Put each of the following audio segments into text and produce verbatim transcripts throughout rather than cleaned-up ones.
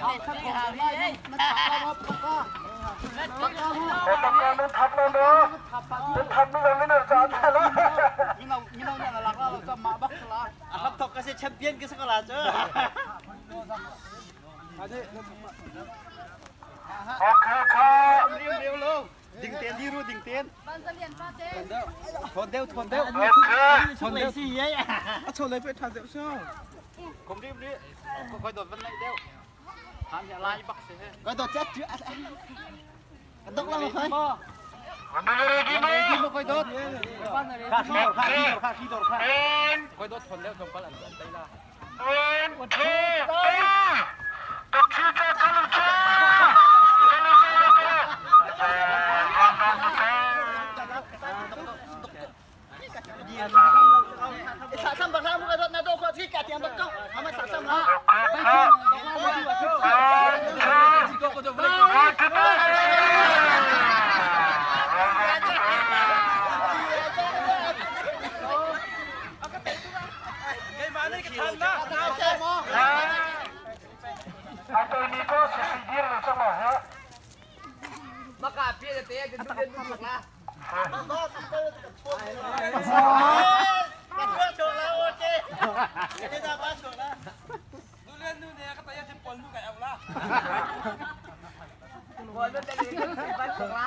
A khat thok ka se champion ki sa ka la chu. Okay, okay. Ding ten di ru, ding ten. Thon deuh, thon deuh. Okay. Thon deuh. A chon lei pe tha deuh so. Kom ri ri. Ko koi dot van nai deuh. Han ya lai bak se he. Koi dot chat tu. Dok lang koi. Ready mo? Ready mo koi dot. Kha khi dor, kha khi dor, kha khi dor, kha. Koi dot thon deuh jom pal an tai la. One, two, three. Sa sam bang lam ka dot na do ko si ka tiang bak ko. Ama sa sam la. Maka pia te te te durian nu chok la. Durian nu ne ka ta ya te pol nu ka ya la. Pol nu te ne ka ta ya chok la.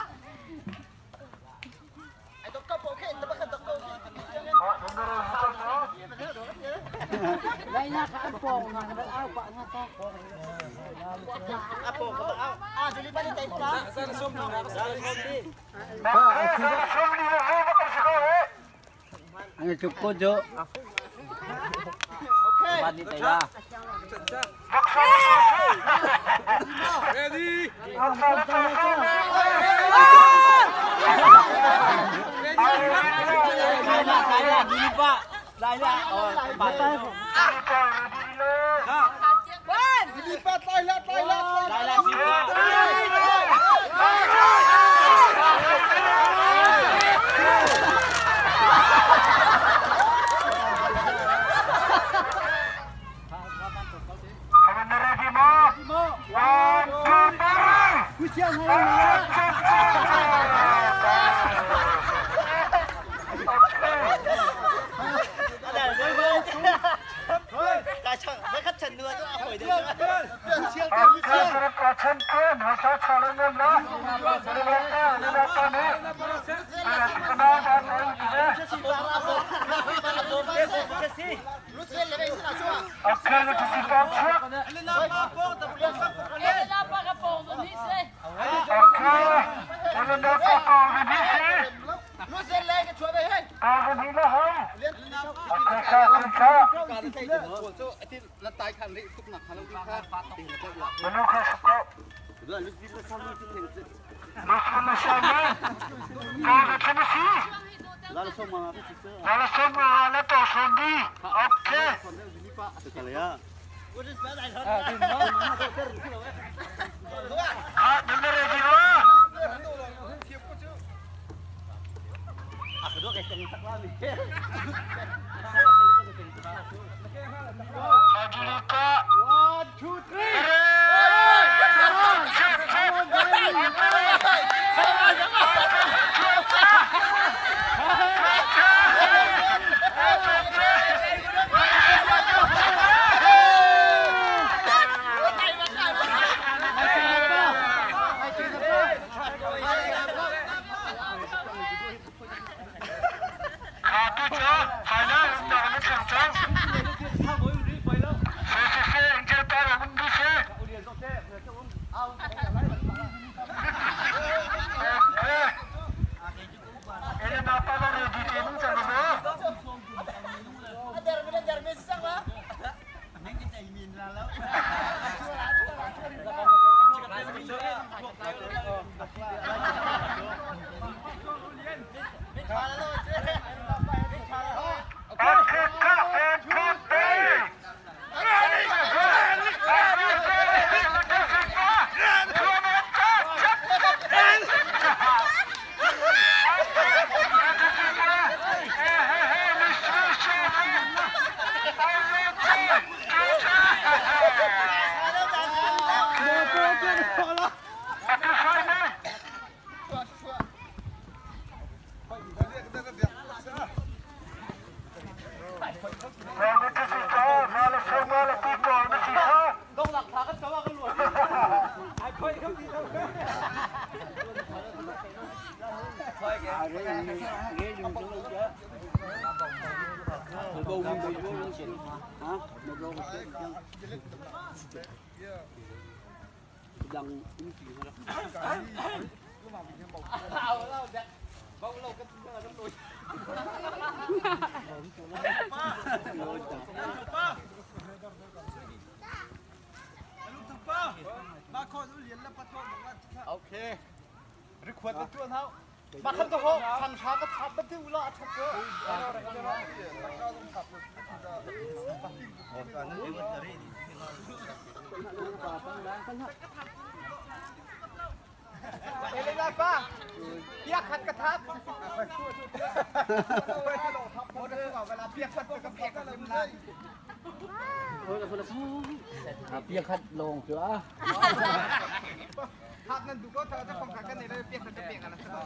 Ang cukup jo. Bani tela. Ready. Ready mo? One, two, three. Lala soma, lala soma, lala to sondi. Okay. Ha, bener ya, Jiwa? Maju, Luka. One, two, three. Kha tu chu, final round dah na chang chang. Se, se, se, Angel pa na mun du se. Okay. Ele na pa na ready te mun chang mo. Okay. Request tu nau. Makan tu ho, san sa ka thap beti ula thap tu. Elena pa, piak khat ka thap. Piak khat ka piak khat. Ah, piak khat long tu ah. Hap nan duko ta ta kong kaka ne la piak ta piak ala sa.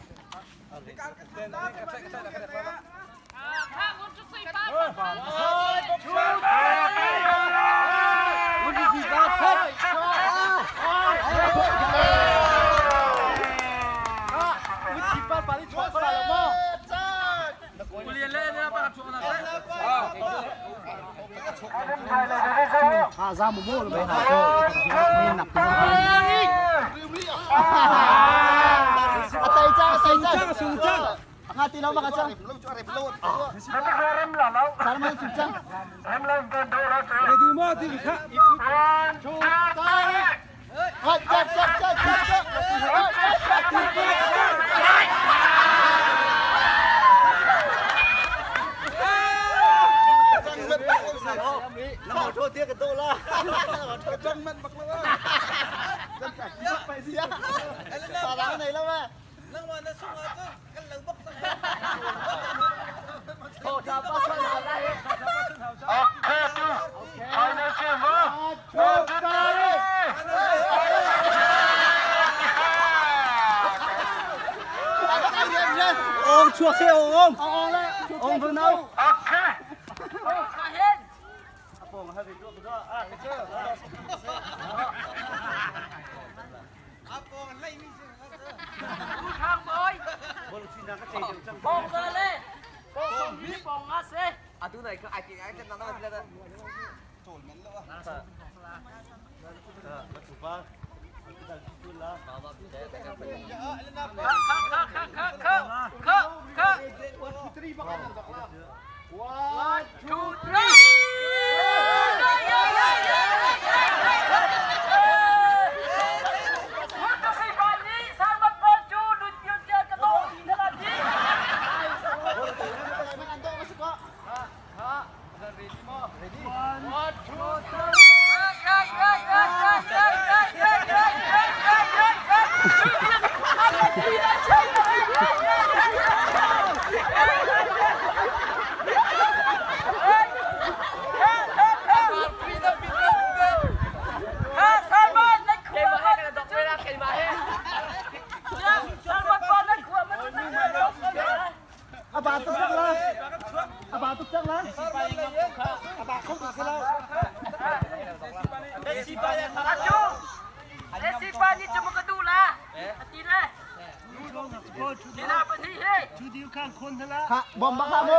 Ha, za mu mu lo bai ha cho. Ni nak. Atai cha, atai cha. Sung cha, sung cha. Nga ti lo maka cha. Sarman sung cha. Ready mo, ti kha. One, two, three. Ong chuak se ong. Ong ong ong nau. Pong le. Pong le. Pong mi pong ase. Atu nai ka ai ti ai te na na le. Tol men lo. One, two, three. A ba tuk chak la. A ba tuk chak la. A ba khong tuk la. Achu. Esi pa ni chum ka du la. Ati le. Ni na pa ni he. Ha, bom bak ha mo.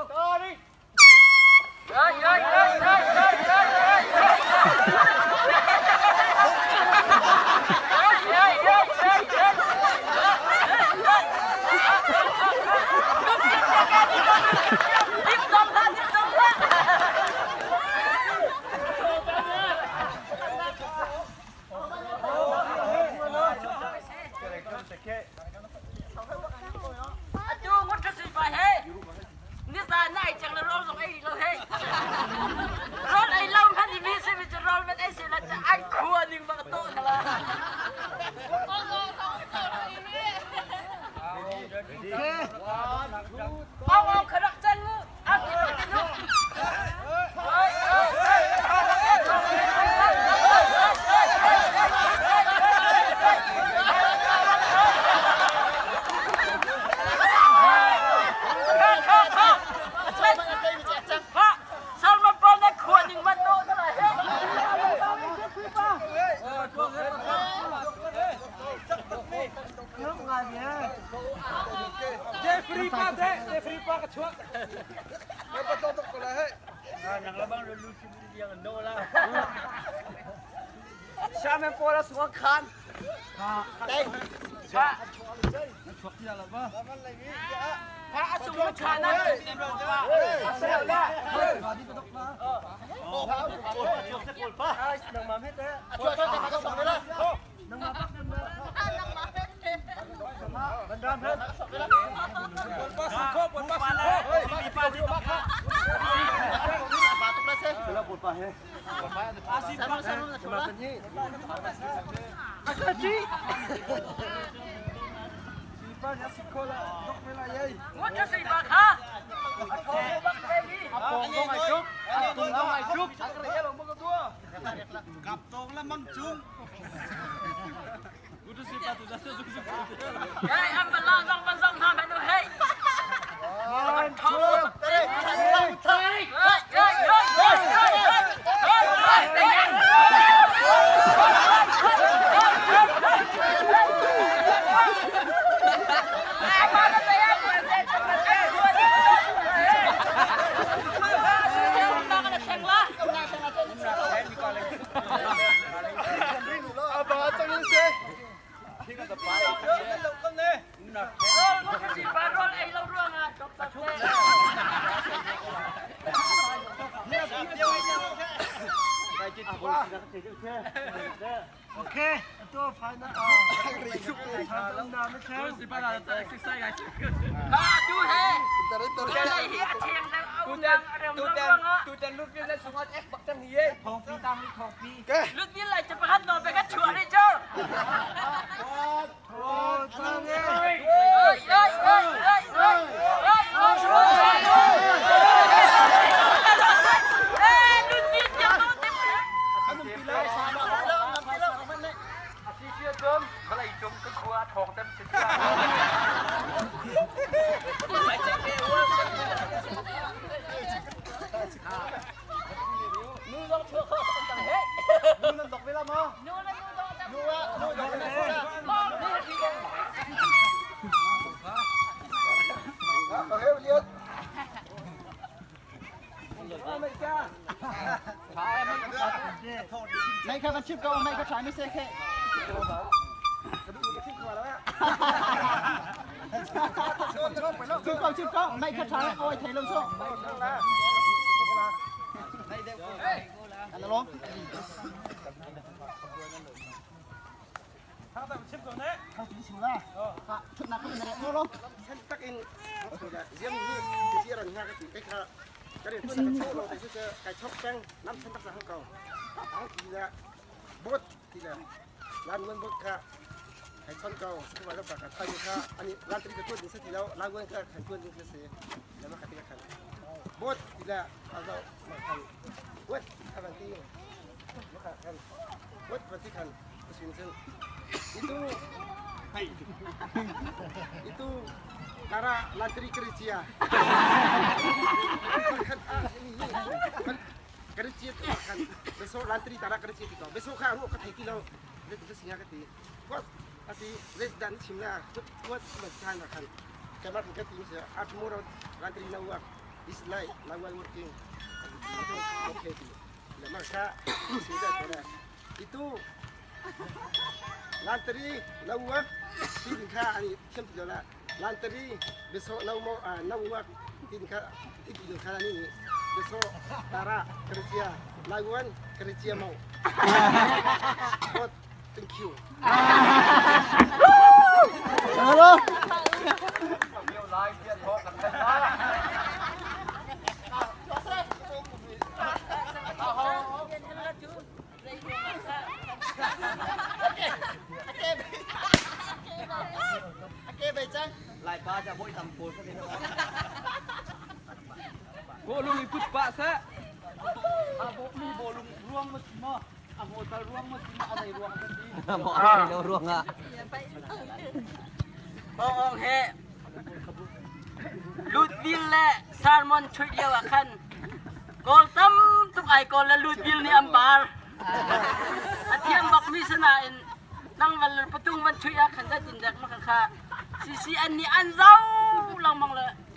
Sorry. Atu ngut ka si pa he. Ni sa nai chang la rol zong ei lo he. Rol ei lo man i mi si mi chu rol man ei si Referee pa ka chuak. Mai pa tok tok ko la he. Ah, nang labang lu lu si dia no la. Siam en pola suak khan. Teng. Pa. Pa a sung khan na. Nang ma met. Kap tong la mang chung. Hei, an bala zang ban zang na banu hei. One, two, three. Hei, hei, hei. Okay, atu final. Exercise. Ka tu he. Tutan, tutan, tutan lut pin na sungat ek bak tang hi e. Thongpi tang ni thongpi. Lut pin lai cepat no beka chuari jo. Mai kha kan chip kau, mai kha try ni se khe. Chip kau, chip kau, mai kha try, oi, thei lou so. Ana lo. Thangpi sim la. Ka thut na ka na lo. Sen tak in. Ziam ni, ziam ni ka ti ka. Ka ri ko na ka chok lo, ka chok peng, nam sen tak sa hang kau. Ang ti la. Bot ti la. Lan wan bot ka. Hai chon kau, ko ba lo ka ka thai ka. Ani lan tri ka tuat ni sa ti lo, lan wan ka ka tuat ni sa se. Lama ka ti ka khan. Bot ti la, a zau ma khan. Bot, a ban ti. Ma ka khan. Bot, bot ti khan. Ka sin sen. Itu. Hai. Itu. Tara lan tri kri chia. Khan, ah, ini, ini. Khan, kri chia tu khan. Besok lan tri tara kri chia tu. Besok khan, oh, ka thai ti lo. Dia tu singa ka ti. Bos, ati, let's dance sim la. Kuat, kuat, kuat, kan, kan. Kemar kita tim sia. At moro, lan tri na work. It's like, now I working. Okay, okay. Lama ka, sida kena. Itu, lan tri na work. Tin kha, ani, sem tu la. Lan tri, besok na mo, ah, na work. Tin kha, tin kha ni. Besok, tara, kerja. Lawan, kerja mau. Kuat. Thank you. Hello. Lai pa ja boi tam pol ka ni. Bawlung i put pa sa. A bo mi bawlung ruang ma ma. A hotel ruang ma ma, a lei ruang ma ma. Mo a lei ruang a. Ong ong he. Lutville le sermon chuih dia wa khan. Kol tam tuk ai kol le Lutville ni ambar. A thiam bak mi sana in nang val patung van chuih a khan da din dak ma kha. Sisi an ni an zau lang mang le.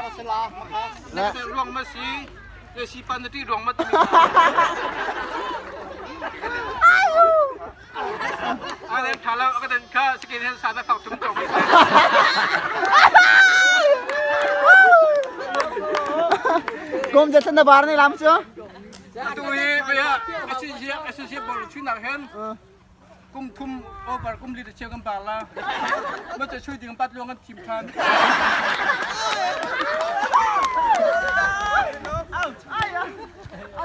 Bar a sela, maka. Leh. Ruang masi. Leh si pan ti ruang mati. Ang leng thala, ang dan ka, second hand sana kau tum tum. Kum jatsan na bar ni lam chu. Atu hi, bia, kasi siya, kasi siya bol chu nang hen. Kum thum over kum li te chiang kan bala. Ma te chui ding pat luang kan thim than.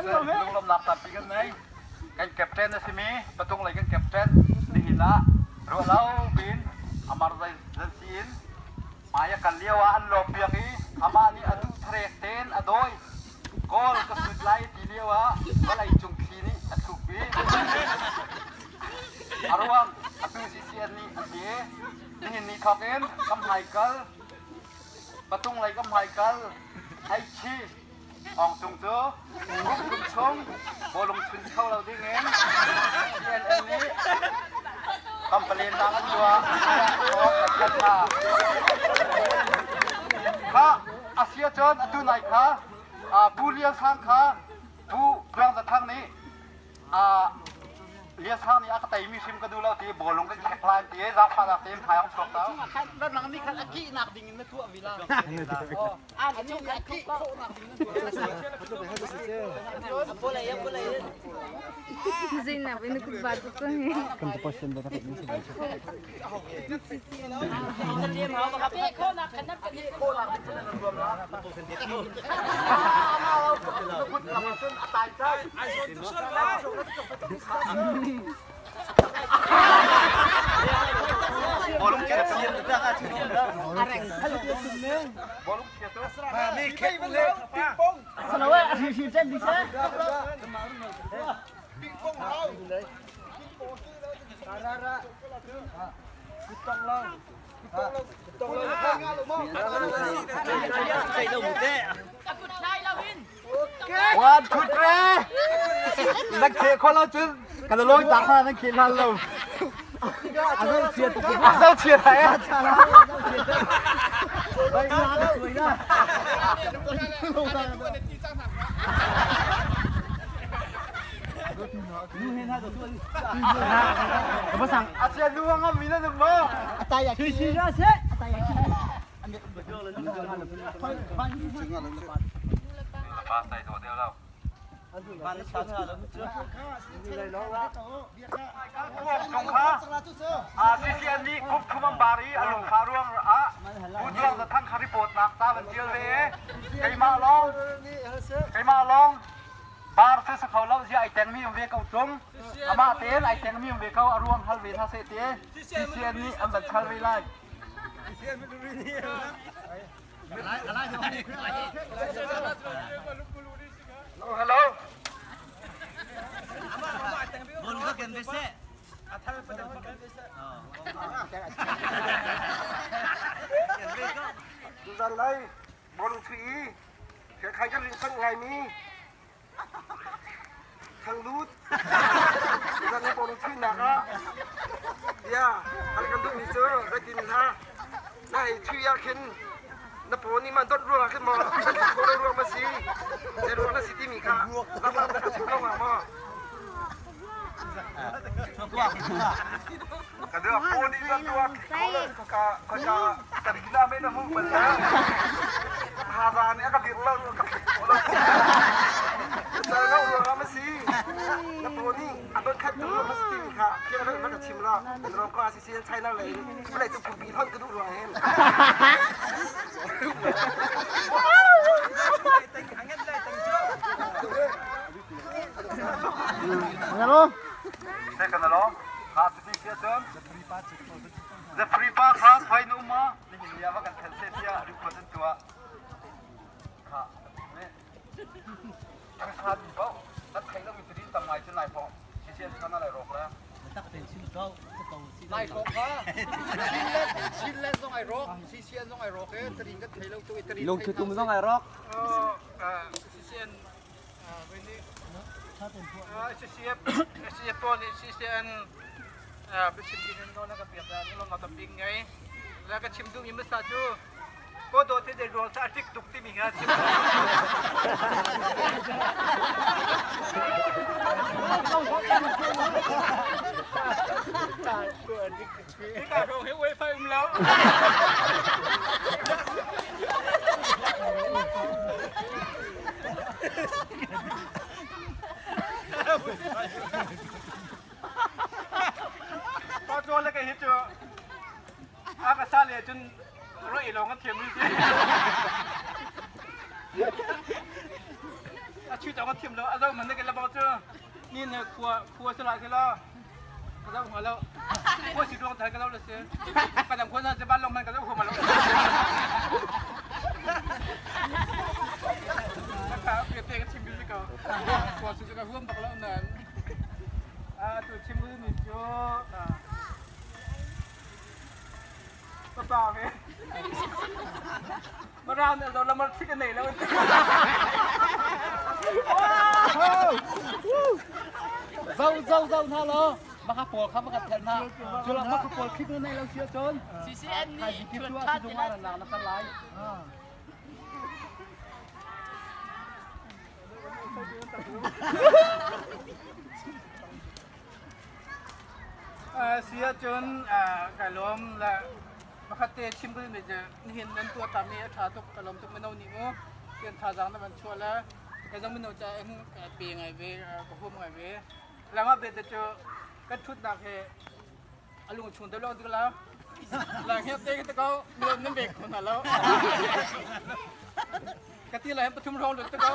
Lunglom nak tampi kan nei. Kan captain na simi, patung lai kan captain. Ni hina. Ro lau bin. Amar zai zan sin. Maya kan liawa an lo piak i. Amah ni atu threk ten a doi. Kol ka sut lai ti liawa. Balai chung khi ni a thuk pi. A ruang, a tu si si an ni a si e. Ni hin ni thok in, kam hai kal. Patung lai kam hai kal. Ai chi. Ong tung tu. Kum kum chung. Bolung chun chau lau ding in. Si an an ni. Kam palen lang an tua. Ong a chat na. Kha, a sia chon, a tu nai kha. A, Pu Lian Sang kha. Pu Tuang Za Thang ni. A, Lian Sang ni a ka tai mi sim ka du lau ti, bolung ka khek lai ti, za pha la ti, phai ang suak ta. Chunga khan, la nang ni khan a ki nak ding in na tu a vila. Oh, a, a chung khan ki ko nak ding in na tu a vila. Zin na, ini ku batu tu ni. Kan tu passion ba tak ni. One, two, three. Nak cek kau lah, Cun. Kalau lo tak, nak cek lah lo. Asal cek, asal cek lah ya. Apa sang? Asia luang am mina nama. Ataya. Sisi dah se. Ataya. Lepas saya tu dia lah. Tung kha. A, sisi an ni kup thum am bari a lung kha ruang a. Pu Tuang Za Thang kha report nak ta ban tial ve. Keimah long. Keimah long. Bar se sa Hau lau zia ai teng mi um ve kau chong. Amah ten ai teng mi um ve kau, a ruang hal ve na se te. C C N ni an ban chal ve lai. Hello, hello. Bol ka ken ve se. Tuzan lai, bol u thui, khe khai ka rin san ngai mi. Thang lut. Tuzan ni bol u thui na ka. Ya, hal kan du mi chu, ka tin ha. Nai thui ya khen. Na pawt ni man dot ruang a khen maw. Ko ruang masi. Ruang na si ti mi kha. Lam lam na ka chu ka ma maw. Ka dua pawt ni ka dua ki ko la ka ka ka ka tarik na me na mu pa na. Haza ni ka dir la ka ko la. Sa na ruang masi. Na pawt ni a dot khat ruang masi ti mi kha. Kia na ka chim la. Ruang ko asi si China lai. Ko lai tu kum pi hon ka du ruang hen. Hello. Second hello. Half the thing here, sir. The free pass half, why no more? Ni ya ba kan cancel ya, represent tua. Kha. Kha ni bau. Tat khai lo mi trin tam ngai chen lai pho. Si sian kana lai rok la. Tak ten sil kau, kau si. Lai rok ha. Sin le, sin le zong ai rok. Si sian zong ai rok e. Trin ka thei lo tu trin. Lung thei tu tum zong ai rok. Oh, ah, si sian. Ah, when ni. Ah, si sian. Si sian pon ni si sian. Ah, bichim din no na ka piak da. Ni lo ma ka ping ngai. La ka chim du mi masa chu. Ko do te de ruang sa tik tuk ti mi nga chim. Ti ka ruang he wifi um lau. Pa tu le ka hit chu. A ka sa le chun roi lo nga thiam ni. A chu tong nga thiam lo, a zau man ne ke la bau chu. Ni ne khua, khua sa la ke la. Ka zau nga lo. Khua si dong thai ka lo le se. Ka dam khua na se ban long man ka zau khua ma lo. Ka pe pe ka chim bi ka. Khua si ka huam bak lo nan. A tu chim ni chu. Papa ve. Marau ne zo lamar thik nei lo. Zau, zau, zau na lo. Maka pol kha maka thel na. Chula maka pol thik nei lo sia chon. C C N ni. Hai ki tu a tu ma na na ka lai. Ah, sia chun, ah, ka lawm la, pakhat te chim ka ni je, ni hin nan tua tam ni, a tha tuk ka lawm tuk mino ni mu, ken tha zang na man chua la, ka zang mino cha, eh, ka pe ngai ve, ah, ka hum ngai ve. Lama be te chu, ka thut nak he, a lung chung te lo dik la. La he te te ko, mi lo nen be ko na lo. Ka ti la he pathum rong lo te ko.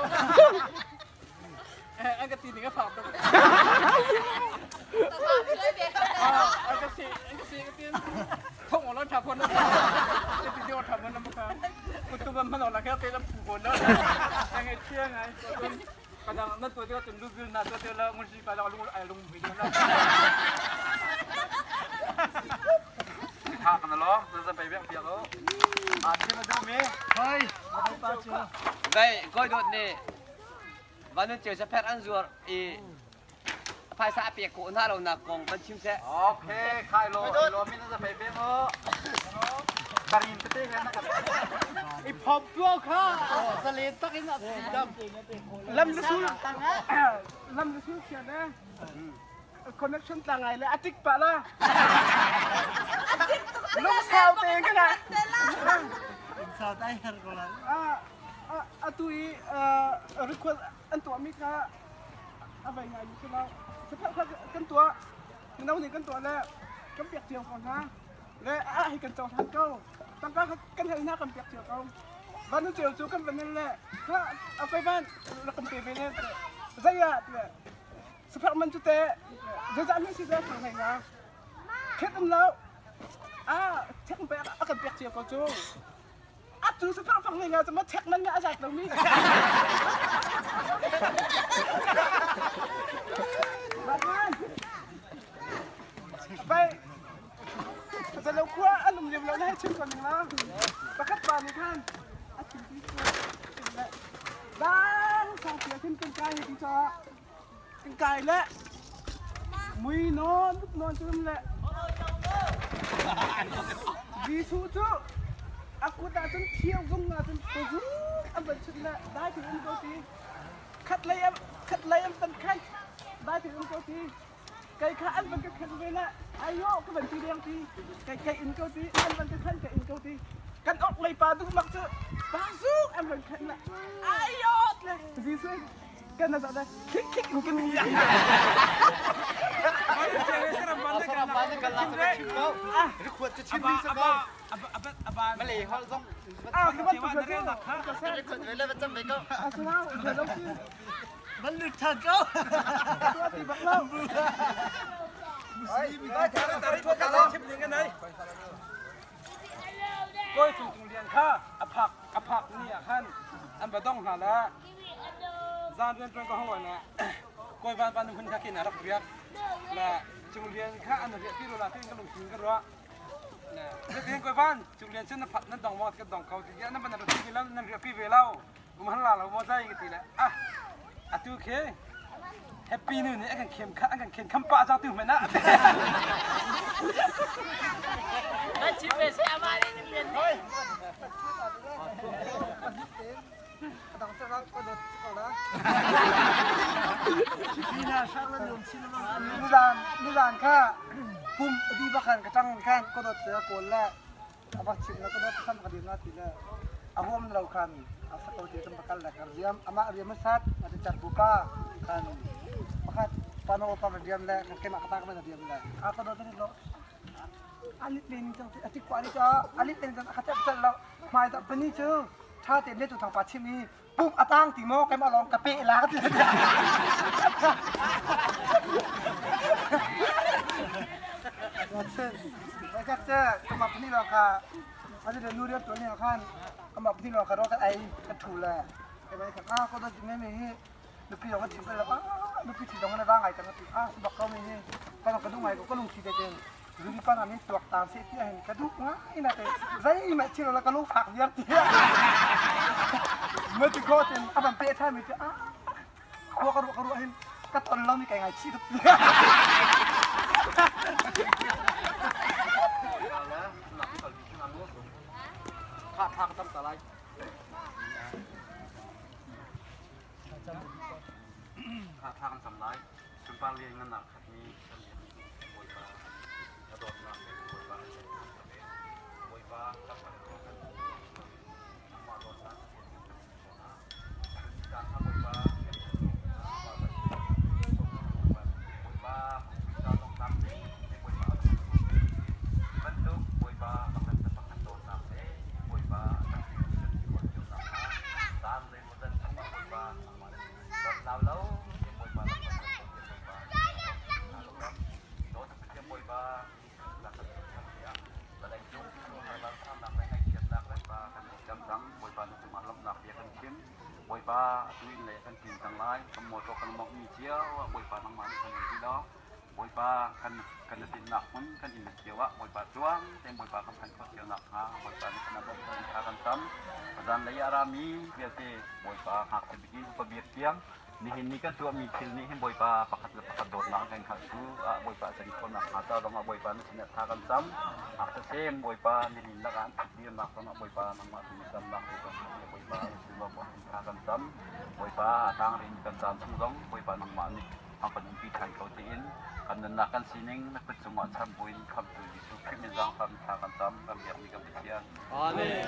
Eh, an ka ti ni ka fa to. Ah, an ka si, an ka si ka ti. Thong lo tha phon na. Ka ti di tha phon na ma ka. Ku tu ban ma lo la he te la pu phon na. An ngai chia ngai. Ka dang na tu dia tu lu bil na tu dia la ngun si ka la lu ai lu mi na. Ha ka na lo, tu sa pai bek pia lo. A ti na du mi. Hai, hai pa chu. Dai, koi dot ni. Vanu cheu sa pher an zuar i. Phaisa a piak ko na lo na kong ban chim se. Okay, khai lo, lo min sa pai pe mo. Karin te te na ka. I phom tua kha. Sa le tak in a si dam. Lam le sul. Lam le sul sia ne. Connection tla ngai le a tik pa la. Lung sau te ka na. Sau tai har ko la. Ah, ah, a tu i, ah, request an tua mi kha. A vai ngai mi kha la. Sa kha kan tua. Mino ni kan tua le, kan piak chiang ko na. Le, a hi kan chawlh han ko. Tangka kan hel na kan piak chiang ko. Van nu chiu chu kan van le. Ha, a pai van, la kan pe ve le. Zaya, Superman chute, zaya mi si zaya thang hai nga. Khet um lau. Ah, thek pe a kan pek chia ko chu. A tu Superman ni nga chu ma thek man nga a zat lo mi. Bai. Zalo khua a lum lim lo na hai chim ko ning la. Pakhat pa ni khan. A chim pi chu. Dang sang pia khin kin kai hi ti cha. Kin kai le. Mui non, duk non chum le. Jesu chu. A kut a chun thiau zung a chun ko zung. A ban chun le. Dai ti um ko ti. Khat lai am, khat lai am tan khai. Dai ti um ko ti. Kai kha an ban ka khen ve na, ayo, ka ban ti diang ti. Kai, kai in ko ti, an ban ka khen, kai in ko ti. Kan ok lei pa du mak chu, pa zu an ban khen na. Ayo, le, Jesu, kan na za da, khik, khik, in kan ni. Ah. Aba, aba, aba, aba. Malay hol zong. Ah, ka ban tu ka tu. Record ve le, ba cham ve ko. Ah, sa na, ka lo si. Ban lut tha ko. Tu ati bak lo. Ai, tarik, tarik, tarik, tarik. Koi Chungchung Lian kha, a phak, a phak ni a khan. An ba dong ha la. Zan rian tuan ko hong loi na. Koi Van Van hun kha kin a rak riak. La, Chung Lian kha an riak pi ro la, tin ka lung sin ka ro. Na, tin Koi Van, Chung Lian chen na phat na dong mo ka dong kau ti. Ya na ban na pi ve lau, na riak pi ve lau. Um han la lo mo zai ka ti le. Ah. A tu khe. Happy New Year, a kan khem kha, a kan khem kham pa za tu me na. Ka chim ve se ama ni ni pen. Hoi. Ka dang se rak ko dot ko la. Sina sa la dum sina ma. Nizan, nizan kha. Pum di ba khan ka tang khan ko dot se ko la. A va chim na ko dot khan ka dim na ti le. A huam lo khan. A sa ko ti tam pakal la kar diam. Ama diam sat, a ti char buka. Khan. Pakhat pano pa diam le, khan kema kata ka diam le. A ko dot ni lo. A lit len chang, a ti kwa ni cha, a lit len chang, a khat chap chal lo. Mai ta pani chu. Tha te ne tu thang pa chim ni. Pum a tang ti mo, kei ma long ka pe la ka ti. Ka che, ka che, ka ma pani lo ka. A di de nu ria tu ni khan, ka ma pani lo ka ro ka ai, ka thu la. Ka bai ka, ah, ko da ji me me hi. Nupi dong a chim ka la, ah, nupi chi dong na dang ai ka na ti. Ah, su bak ka me hi. Ka na ka dung ai ko, ka lung chi de de. Zuri pa na min tuak tan se ti a hin ka duk ngai na te. Zai i ma chilo la ka lu fak viar ti. Ma ti ko ten a ban pe tha mi ti a. Ko ka ru ka ru hin ka ton lo mi kai ngai chi tu. Kha kha ka tam ta lai. Kha kha ka tam lai. Sumpa lian ngan na khat ni. Boipa, a dot na, Boipa, Boipa, ka pan ko kan, nangmah dot na, Boipa, a tu in leh kan tin tang lai, kan motor kan mawk mi chiau, Boipa nangmah ni kan ti lo. Boipa kan, kan na tin nak hun, kan in na chiau, Boipa tuang, ten Boipa kan kan ko chiau nak ha, Boipa ni kan na bom kan tha kan tam. Padan leh a ra mi, biate, Boipa hak te bigin, pa biak tiang. Nihin ni kan tuah mi thil ni hin Boipa pakhat leh pakhat dotna kan khat tu, ah, Boipa chan khawmna khat ta dong ah Boipa na sinat tha kan cham. Ah, ta sem Boipa nihin lak an thak dir nak dong ah Boipa nangmah tu cham nak tu kan Boipa tu lo Boipa tha kan cham. Boipa a tang rin kan cham sung dong Boipa nangmah ni. Hang pan pi than ko te in kan nan nak kan sining na put sung ah cham buin kham tu Jesu Khrist min zang kham tha kan cham kan biak ni kan bisian. Amen.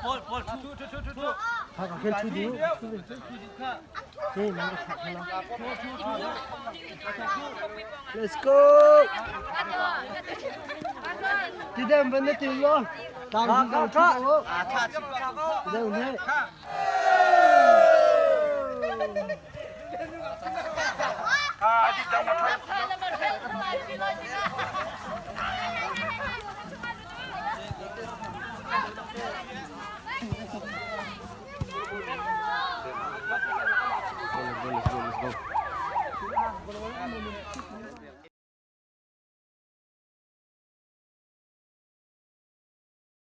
Paul, Paul, Hey, nang ka thak na. Let's go. Ti dem ben na ti lo. Tang ka thak lo. Ti dem ne.